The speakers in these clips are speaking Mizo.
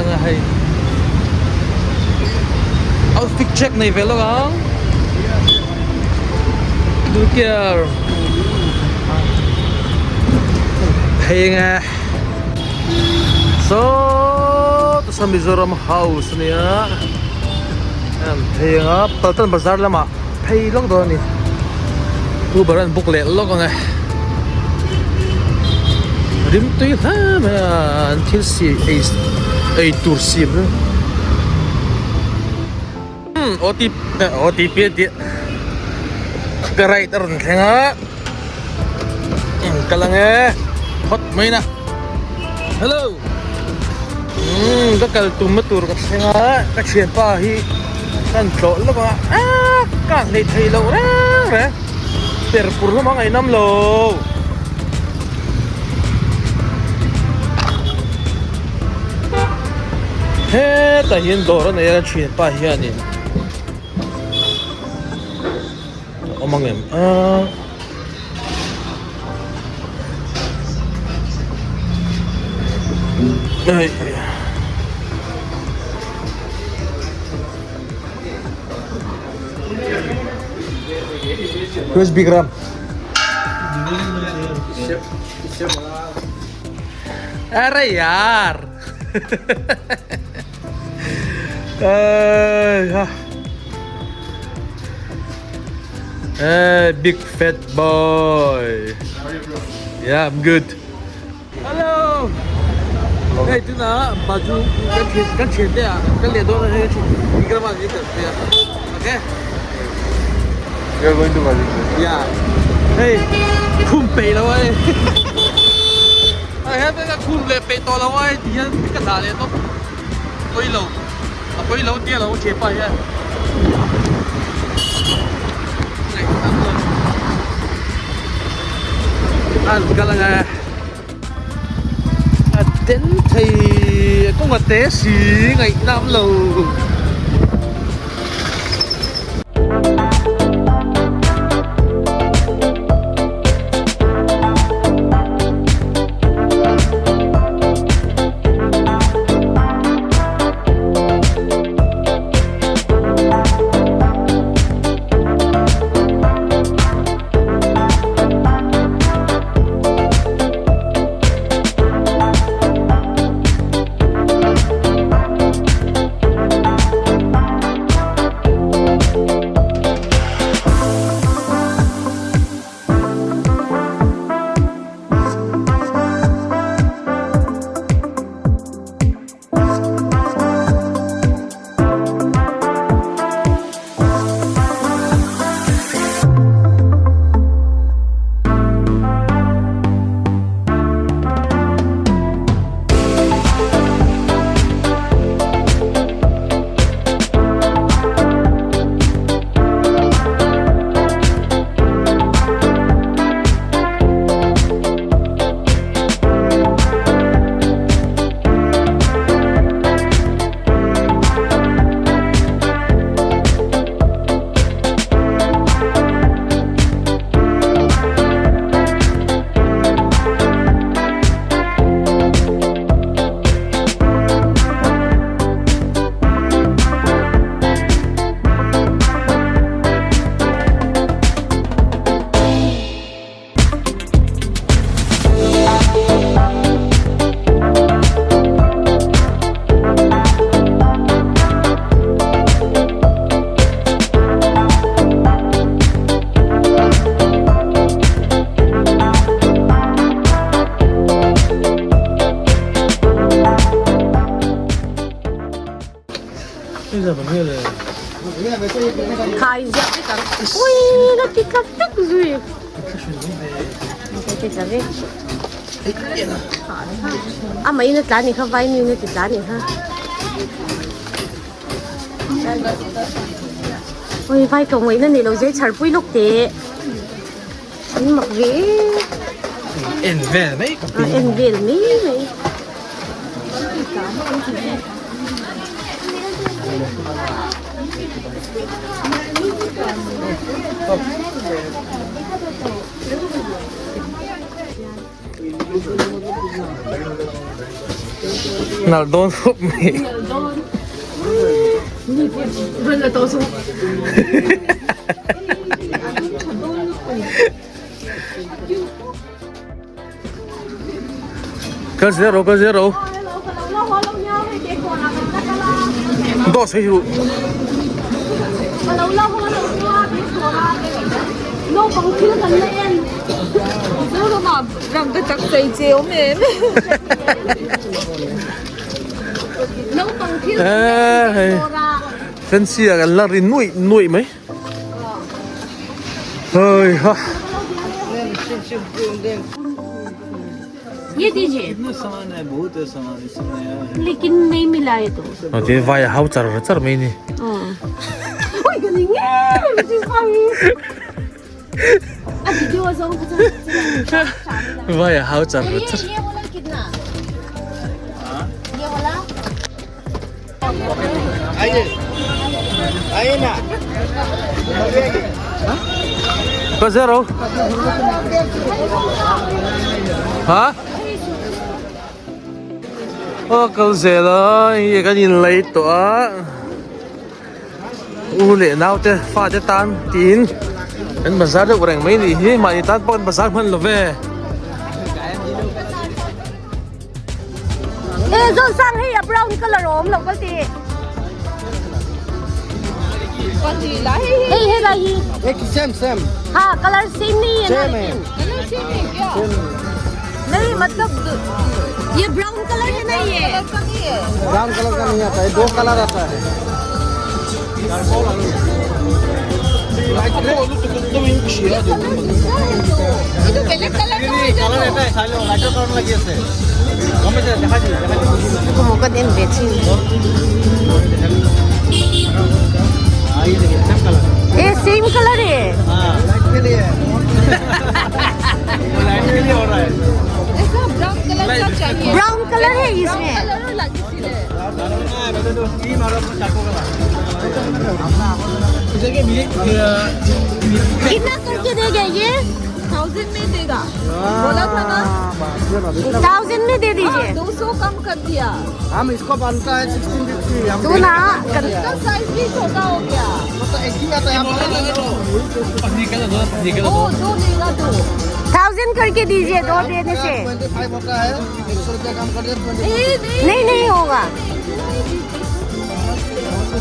anga hei outfit check nei ve lawk ang Dulkiar phei anga saw tasa Mizoram house ania an phei anga Paltan bazar lamah phei lawk dawn a ni Uber an book leh lawk ang e rim tui hle mai a an thil si ei ei tur siam chu umm OTP OTP a tih ka right a rawn thleng a kal ang e phawt mai na hello umm ka kal tumna tur ka thleng a ka thianpa hi. Kan tlawh lawk a aaa kak hlei thei loh reng reng per pur hlawm a ngaihnam lo. Hetah hian dawr a nei a thianpa hianin a awm ang em a. Where's Bikram? Arey yaar. Hey, big fat boy. How are you, bro? Yeah, I'm good. Hello. Hei tuna baju kan thian kan thian te ah kan leh dawn a hei Vikram ah ni kan pui a. Okay. You are going to Baju. Yeah. Hei khum peih lo ai. Ai he ka khum leh peih tawh lo ai ti hian ka dah leh tawp. Pawi lo. A pawi lo tia lo thian pa hian. An kal anga a den thei kawng a te si ngaihna awm lo. Khai ziah vek ang. Ui la ti tla vek zui. Ti tla vek. Amah in a tla nih kha vainu in a ti tla nih kha. Ui vai tlawm ngaihna nei lo zai chhar pui lawk teh. An mak ve En vel mai ka ti. En vel mai mai. Nalh dawn khawp mai. Nalh dawn. Mi pawh rawn la tawh suh. Kal zel rawh kal zel rawh. Dawh sawi ru. Fancy ah kan la ri nuaih nuaih mai. Hei ha. Ye dijiye. Lekin nahi mila ye to. A ti vai a hau char char mai ni. Oi ka ni nge mi sang. A video zawng kha chuan. Vai a hau char char. Ye wala kitna? Ye wala? Ka zero. Ha? Aw kal zel a hei kan in lei tawh a u leh nau te fa te tan tiin kan bazar deuh reng mai nih hi mahni tan pawh kan bazar hman lo ve. E zawn sang hei a brown colour a awm lo ka ti. Hei hei lai hi. Same same. Ha colour same nahi hai na Same hai. lekin. नहीं मतलब ये brown colour है ना ये brown colour का नहीं आता है दो कलर आता है ये सेम कलर है ब्राउन कलर है इसमें कितना करके देगा ये थाउजेंड में देगा बोला था ना थाउजेंड में दे दीजिए 200 कम कर दिया हम इसको बनता है 1650 हम तो ना कर, इसका साइज भी छोटा हो गया तो एक ही आता है हम ओ दो लेगा दो थाउजेंड करके दीजिए दो देने से 25 होता है 100 रुपया कम कर दिया 20 ए, नहीं नहीं नहीं होगा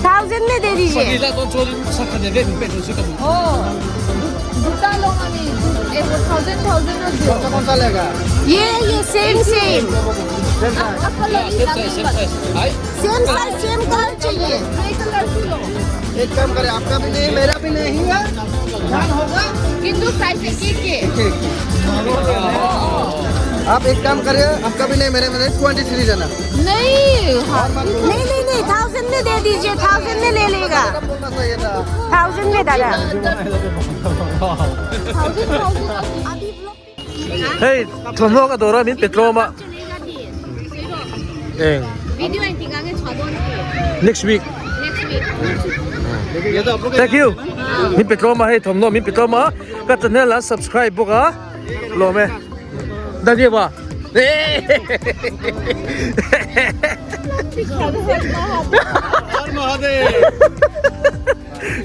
थाउजेंड में दे दीजिए ओ दुटा लो मामी ए वो थाउजेंड थाउजेंड और कौन सा कौन सा लेगा ये ये same same same size same colour चाहिए ग्रे कलर की लो एक काम करें आपका भी नहीं मेरा भी नहीं है ध्यान होगा किंतु साइज एक एक है ठीक आप एक काम करिए आपका भी नहीं मेरे मेरे 23 देना नहीं हाँ नहीं नहीं नहीं थाउजेंड में दे दीजिए थाउजेंड में ले लेगा बोलना चाहिए था थाउजेंड में दादा थाउजेंड थाउजेंड अभी Hei thawmhnaw ka dawr a min pe tlawm a. Eng. Video editing ange chhuah dawn a ti. Next week. Next week. Thank you. Min pe tlawm a hei thawmhnaw min pe tlawm a ka channel a subscribe bawk a lawm e. Daniel a.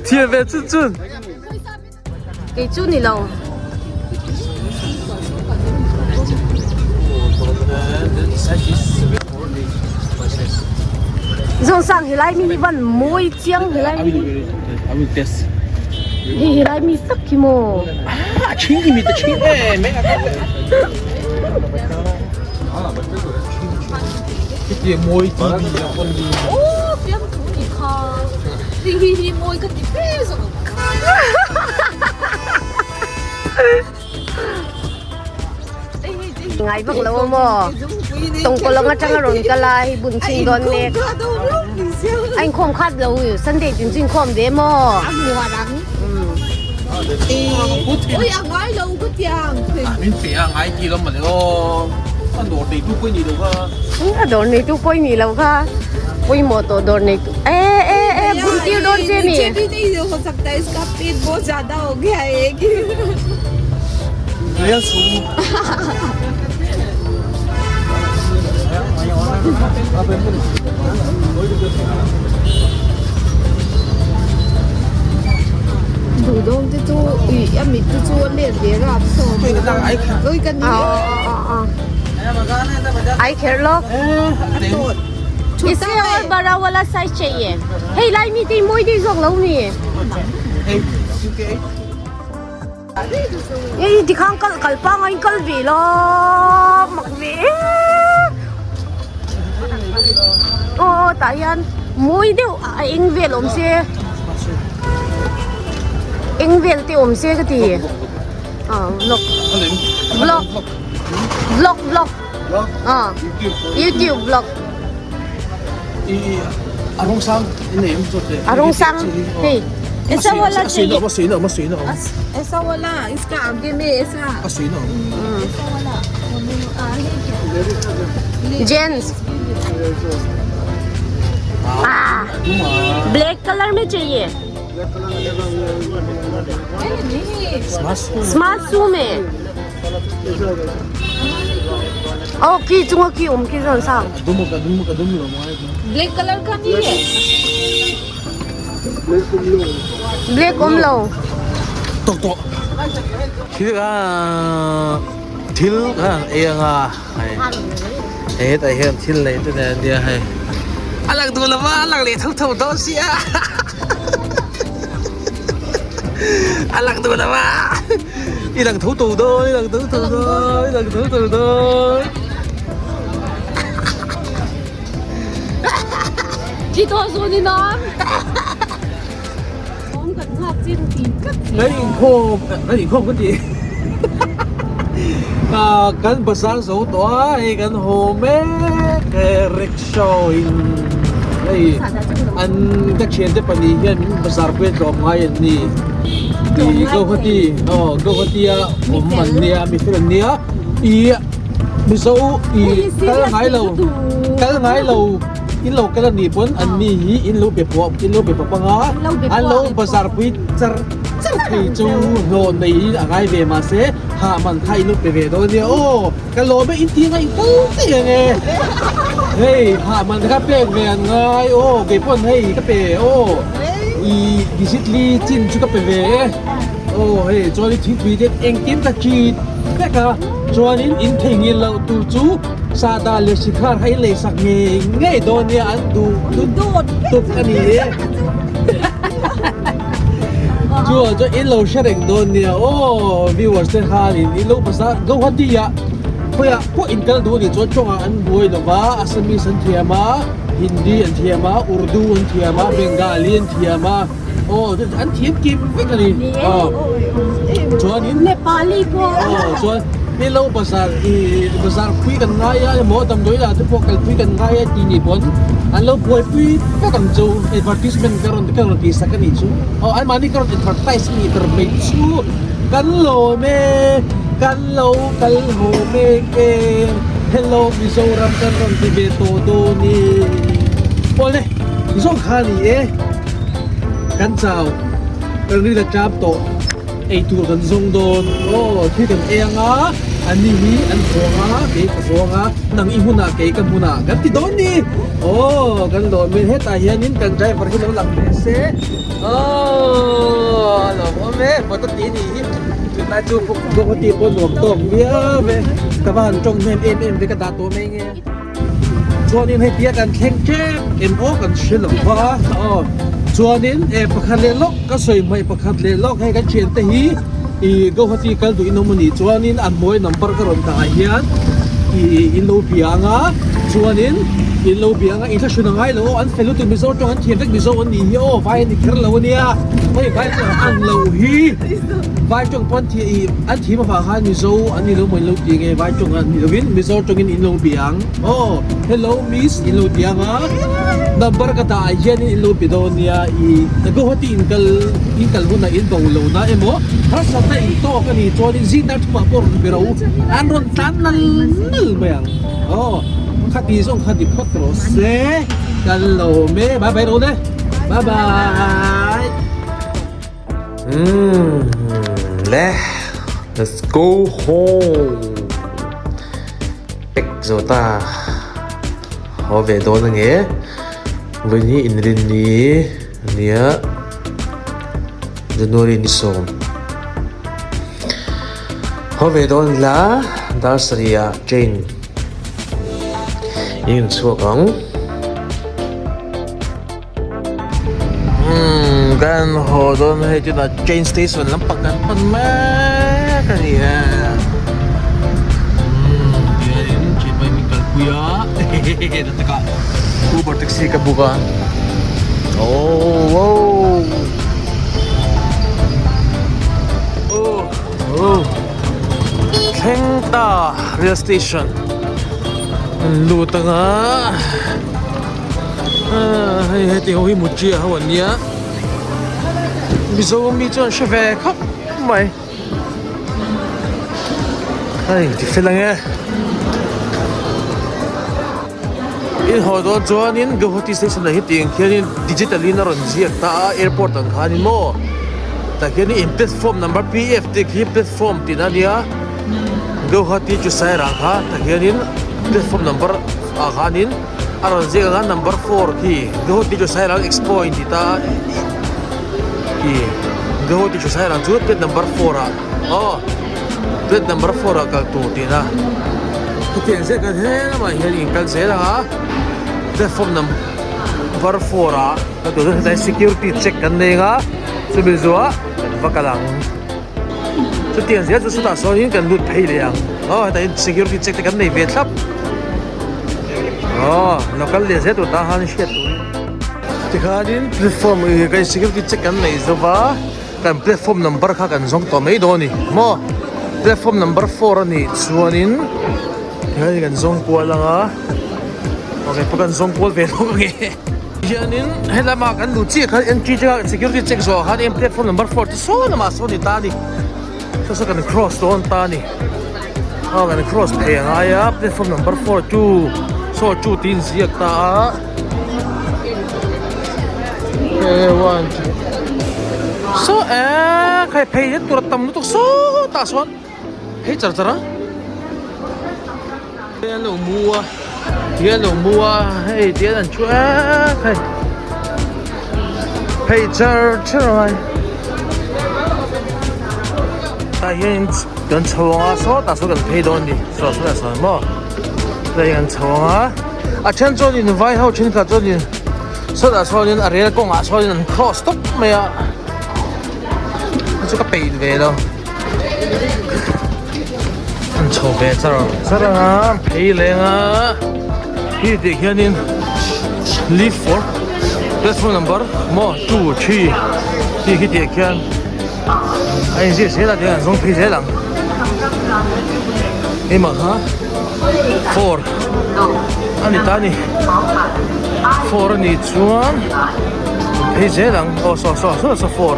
Thiam ve chun chun. Kei chu ni lo. Zawng sang helai mi hi van mawi chiang helai mi hi. I will test. Hei helai mi tak hi maw. Ah, ching mi ta ching e me. Hetiang mawi TV a pawn ni. Oh, fiam thu ni kha. Hi hi hi mawi ka ti fe zawk ang. Ngai vak lo a maw? Tawngkaw atanga rawn kal a hei bun chhin dawn mek. A inkhawm khat lo Sunday tin chu inkhawm ve maw? Ui a ngai lo ka tiang. Min pe a ngai ti lo mawle aw. A dawr nei tu pawh i nih lo kha. A dawr nei tu pawh i nih lo kha. Pawimawh tawh dawr nei tu e e e bun tir dawn che ni. Niche bhi nahi ho sakta iska pet bahut jyada ho gaya hai Real su. Duh dawn te chu ui a mit te chu a let ve rap saw ui ka ni Ai kher lo. Ise aur bara wala size chahiye. Hei lai mi te moi dei zawk lo ni. Ei tikhan kal kal pangai in kal ve la mak ve aw tah hian mawi deuh a eng vel awm se eng vel te awm se ka ti ah vlog vlog vlog vlog ah youtube vlog a rawng sang hei Gents ah black color mein chahiye smart shoe mein oh ki chunga ki om ki zon sang Black color ka ni e. Black awm lo. Tawk tawh. Thil kha thil kha an ei anga hei hei hetah hian thil nei te nen ania hei a lang duh lova a lang leh tho tho dawn sia a lang duh lova i lang tho tho dawn i lang tho tho dawn i lang tho tho dawn. Kan inkhawm kan inkhawm ka ti ah kan bazar zo tawh a hei kan haw mek rickshaw in hei an ka thiante pahnih hian min bazar pui a tlawm ngai an ni ih Guwahati aw Guwahati a awm an nia mifel an nia ih Mizo ih kal ngai lo kal ngai lo in lo kal a nih pawn an mi hi in lo be pawh in lo be pawp anga an lo bazar pui char char thei chu hlawh nei hi a ngai ve mahse hah man kha in lo pe ve dawn ania aw ka lawm e in ti ngaih fo daih ang e hei hah man kha pek ve an ngai aw kei pawn hei ka pe aw ih digitally chin chu ka pe ve e aw hei chuan thingpui te engkim ka chit vek a chuanin in theihnghilh loh tur chu. Sahdah leh Shikhar kha in leisak ngei ngei dawn nia an duh tuk a ni e. Chu ah chuan in lo hre reng dawn nia aw viewers te khanin in lo pasa Guwahati ah khawiah pawh in kal duh a nih chuan tawngah an buai lo va Assamese an thiam a Hindi an thiam a Urdu an thiam a Bengali an thiam a aw an thiam kim vek a ni aw chuanin Nepali pawh aw chuan in lo bazar ih bazar pui kan ngai a emaw damdawi lah te pawh kalpui kan ngai a tih nih pawn an lo buaipui vek ang chu advertisement ka rawn ka rawn tih sak a nih chu aw anmahni ka rawn advertise a nih ber mai chu kan lawm e kan lo kal haw mek e hello Mizoram kan rawn ti ve tawh dawn e awle zawng kha a ni e. Kan chau, kan ri la tap tawh, eitur kan zawng dawn, aw thil kan ei anga, an ni hi an huang a, kei ka huang a, nang i hmunah kei ka hmunah kan ti dawn ni, aw kan lawm in hetah hianin kan driver hi lo lang ve se, aw a lawmawm e, motor tih a nih hi, tunlai chu Guwahati pawh nuam tawk viau e, ka va han tawng hnem em em ve ka dah tawh mai nge. Chuanin hei tia kan thleng tep em aw kan hre lo va aw chuanin e pakhat leh lawk ka sawi hmaih pakhat leh lawk hei kan thiante hi ih Guwahati kal duh in awm a nih chuanin a hnuai number ka rawn dah ah hian ih in lo bia anga chuanin in lo bia anga inthlahrun a ngai lo aw an fel lutuk Mizo tawng an thiam vek Mizo an nih hi aw vai an ni kher lo ania hei vai tawng ang lo hi. Vai tawng pawn thi ih an thim avang khan Mizo an ni lo maw in lo ti nge vai tawng an ni lovin Mizo tawngin in lo bia ang aw hello miss in lo ti ang a number ka dah ah hianin in lo be dawn nia ih Guwahati in kal in kal hunah in bo lo na emaw harsatna in tawk a nih chuanin zingdar thumah pawh rawn be ro an rawn tlan nal nal mai ang aw khati zawng kha ti phawt rawh se kan lo me bye bye ro le bye bye. Umm le let's go home pack zo ta. Haw ve dawn ange. Vawiin hi inrinni ania January ni sawm. Haw ve dawn ila dar sarih ah train in chhuak ang. Umm kan haw dawn hei tunah train station lampang kan pan mek a ni e umm tihianin train pawhin min kalpui a hehehe ta takah uber taxi ka book a oh wow oh thleng ta rail station an lut anga. Hei heti ho hi mutria ho an nia Mizo mi chuan hre ve khawp mai hei ti fel ang e in haw dawn chuanin Guwahati station ah hi tiang khianin digital in a rawn ziak ta a airport ang khanin maw tah khianin in platform number P F tih khi platform tihna a nia Guwahati chu Sairang kha tah khianin platform number ah khanin. A rawn ziak ang a number four khi Guwahati to Sairang Expo a inti ta a khi Guwahati to Sairang chu plate number four ah aw plate number four ah kal tur tihna hetiang ziak kan he lamah hian in kal zel ang a platform number four ah kal tur chuan hetlai security check kan nei ang a chumi zuah kan va kal ang chutiang zel chu chutah sawn in kan lut phei leh ang aw hetah hian security check te kan nei ve thlap. Aw local leh zet tur tan khan hriat turin tikhanin platform ih kan security check kan neih zova kan platform number kha kan zawng tawh mai dawn a ni maw platform number four a nih chuanin tikhanin kan zawng kual ang a ok pawh kan zawng kual ve lawk ang e hianin helama kan luh chiah khan entry check a security check zawh ah khan platform number four chu saw lamah sawn a ni ta a ni saw saw kan cross dawn ta a ni. Aw kan cross phei a ngai a platform number four chu saw chu tih a inziak ta a e one two saw eee khai phei hian tur a tam lutuk sawtah sawn phei char char a hei an lo mu a ti an lo mu a hei ti an thu eee khai phei char char a ngai tah hian. Kan chho ang a sawtah sawn kan phei dawn a ni saw sawtah sawn maw hei kan chho ang a a then chuanin vai ho thenkhat chuanin sawtah sawnin a rel kawngah sawnin an cross tawp mai a chu ka peih ve lo an chho ve char char ang a phei leng a hi tih khianin lift for platform number maw 2 3 tih khi tih khian. A inzir zel a tihian an zawng phei zel ang keimah kha four a ni ta a ni four a nih chuan phei zel ang aw saw saw saw saw four.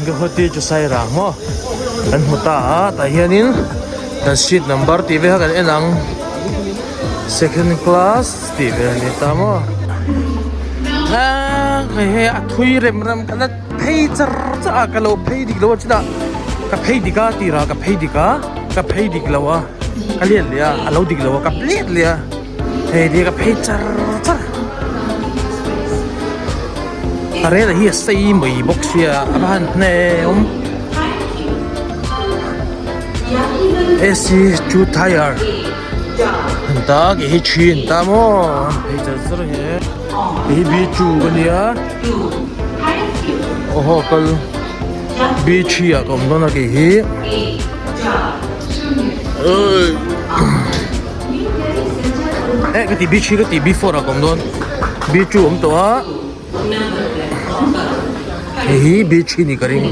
Guwahati chu Sairang maw kan hmu ta a tah hianin kan seat number tih vel kha kan en ang second class tih vel a ni ta maw aaa hei hei a thui rem rem ka la phei char char a ka lo phei dik lo a chutah ka phei dik a tirah ka phei dik a ka phei dik lo a ka let leh a a lo dik lo a ka let leh a. Hei tia ka phei char char a rel hi a sei mai bawk sia a va han hne awm AC two tire an ta ke hi thin ta maw an phei char char he hei hi B two ka nia aw haw kal B three ah ka awm dawn a kei hi Eh ka ti B three ka ti B four ah ka awm dawn B two awm tawh a hei hi B three ni ka ring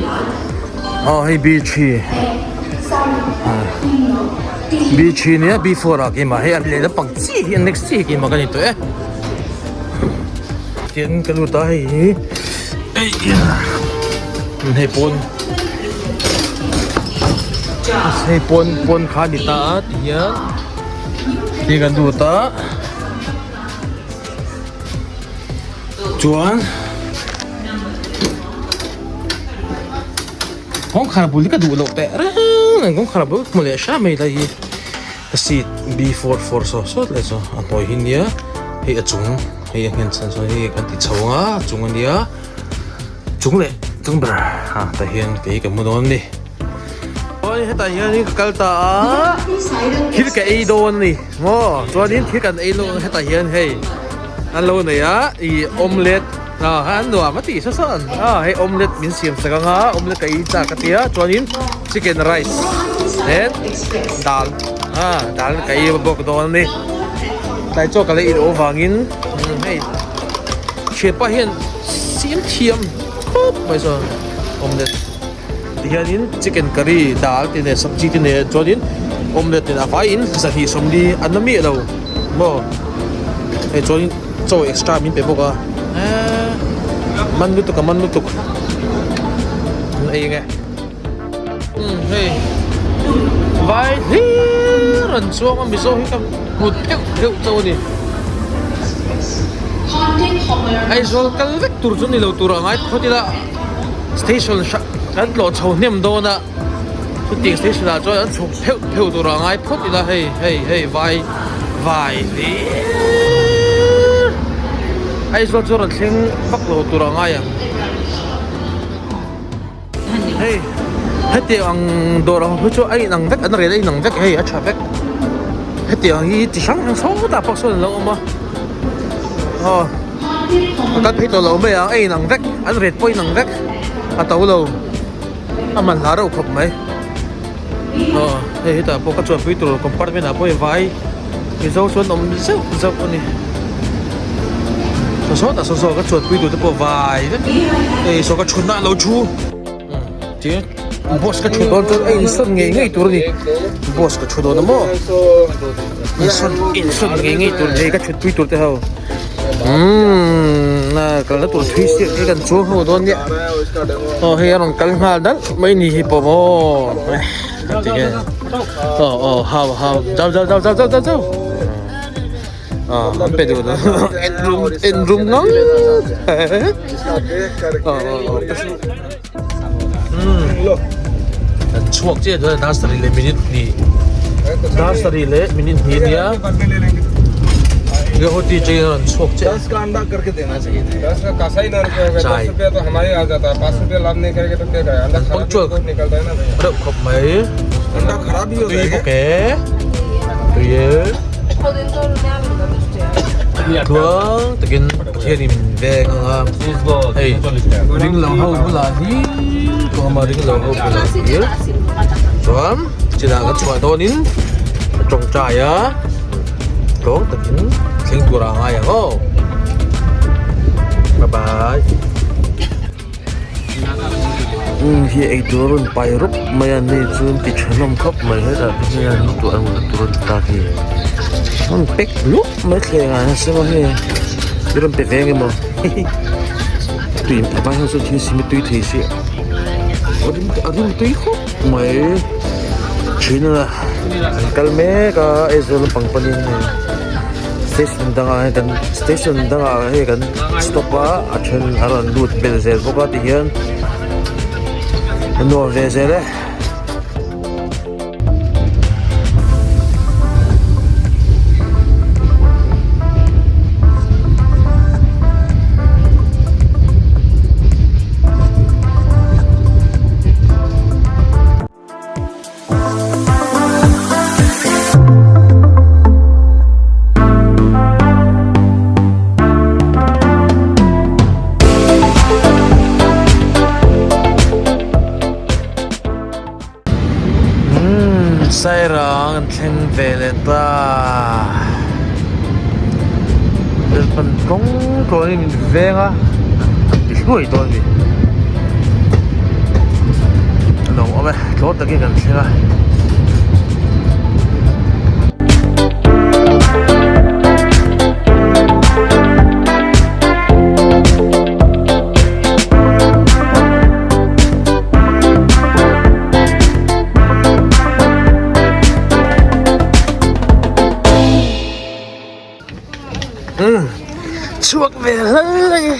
aw hei B three B three nia B four ah keimah hei a lehlam pang chiah hi a next chiah hi keimah ka ni tawh e tian ka lut a hei hi hei pawn hei pawn pawn kha a ni ta a ti hian. Ti kan lut a chuan kawngkhar bul hi ka duh loh teh reng reng kawngkhar bul hmu leh hram mai lai hi ka seat B 44 saw sawt lai chu a hnuai hi nia hei a chung hei a nghen chhan sawn hei kan ti chho ang a a chung ania chung leh chung ber ah tah hian kei ka hmu dawn a ni. Awi hetah hianin ka kal ta a thil ka ei dawn a ni maw chuanin thil kan ei lawk hetah hian hei an lo nei a ih omelette ah an nuam a tih saw sawn a hei omelette min siam sak ang a omelette ka ei chak a tia chuanin chicken rice then dal ah dal ka ei bawk dawn a ni tlai chaw ka la ei loh avangin hei thianpa hian siam thiam khawp mai chuan omelette. Tihianin chicken curry dal te nen sabji te nen chuanin omelette nen a vaiin zahnih sawmli an la miah lo maw hei chuanin chaw extra min pe bawk a eee man lutuk a man lutuk an ei ange umm hei vai hlir an chuang a mizo hi ka hmu pheuh pheuh chauh a ni Aizawl kal vek tur chu ni lo tur a ngai phawt ila. Station hrang kan tlawh chho hnem dawn a chutiang station ah chuan an chhuk pheuh pheuh tur a ngai phawt ila hei hei hei vai vai hlir Aizawl chu rawn thleng vak lo tur a ngai ang hei hetiang ang dawr ang hi chu a inang vek an rel a inang vek hei a tha vek hetiang hi chi hrang hrang sawtah pawh sawn an lo awm a aw. A kal phei tawh lo mai ang a inang vek an ret pawh a inang vek a to lo a man hla reuh khawp mai aw hei hetah pawh ka chuanpui tur compartment ah pawh hei vai mizo chuan awm zeuh zeuh a ni saw sawtah saw saw ka chuanpui tur te pawh vai vek hei saw ka thutna a lo thu tin boss ka thu dawn chuan a insawn ngei ngei tur a ni boss ka thu dawn a maw. Insawn insawn ngei ngei tur hei ka thutpui tur te ho umm a kalna tur thui siak te kan chuang ho dawn nia aw hei a rawn kal nghal dalh mai ni hi pawh maw a ti nge aw aw hau hau zau zau zau zau zau zau aw an pe duh lo en rum en rum ngang aw aw aw Kan chhuak chiah chuan dar sarih leh minute hnih dar sarih leh minute hnih ania Guwahati train a rawn chhuak chiah chai an punctual reuh khawp mai tui bawk e tui e tluang takin Pathianin min veng ang a hei ring lo ho bulah hi ka awm a ring lo ho bulah hi chuan chinah kan chhuah dawnin a tawngtai a tlawng takin thleng tur a ngai ang aw bye bye umm hi eitur a rawn pai rawp mai a ni chuan ti thahnawm khawp mai hetah te hian lutuk ang tur a ni ta hi rawn pack lup mai thleng ah hian sema hei i rawn pe ve ang emaw tui a vai ho chuan thil sim hi tui thei si a rim a rim tui khawp mai thin a an kal mek a Aizawl lampang panin hei. Station dangah hian kan station dangah hei kan stop a a then a rawn lut belh zel bawk a tihian a nuam ve zel e. Sairang an thleng ve leh ta Lalpan kawng tluanin min veng a ti hluai dawn a ni. A lo awm e tlaw takin kan thleng a. Chhuak ve hlal a ni.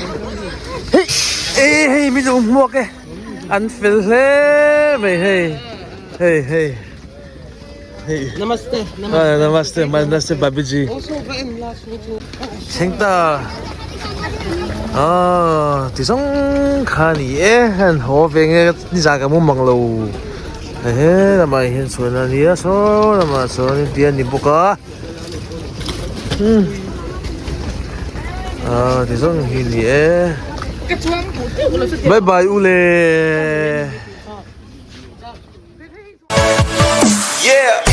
Hei e hei min lo hmuak e an fel hle mai hei hei hei hei Namaste namaste namaste Babiji thleng ta ah ti zawng kha a ni e an haw ve nge nizan ka mu mang lo he lamah hian chhuan a nia saw lamah chuan india a ni bawk a. Ah ti zawng hi ni e bye bye u le Yeah.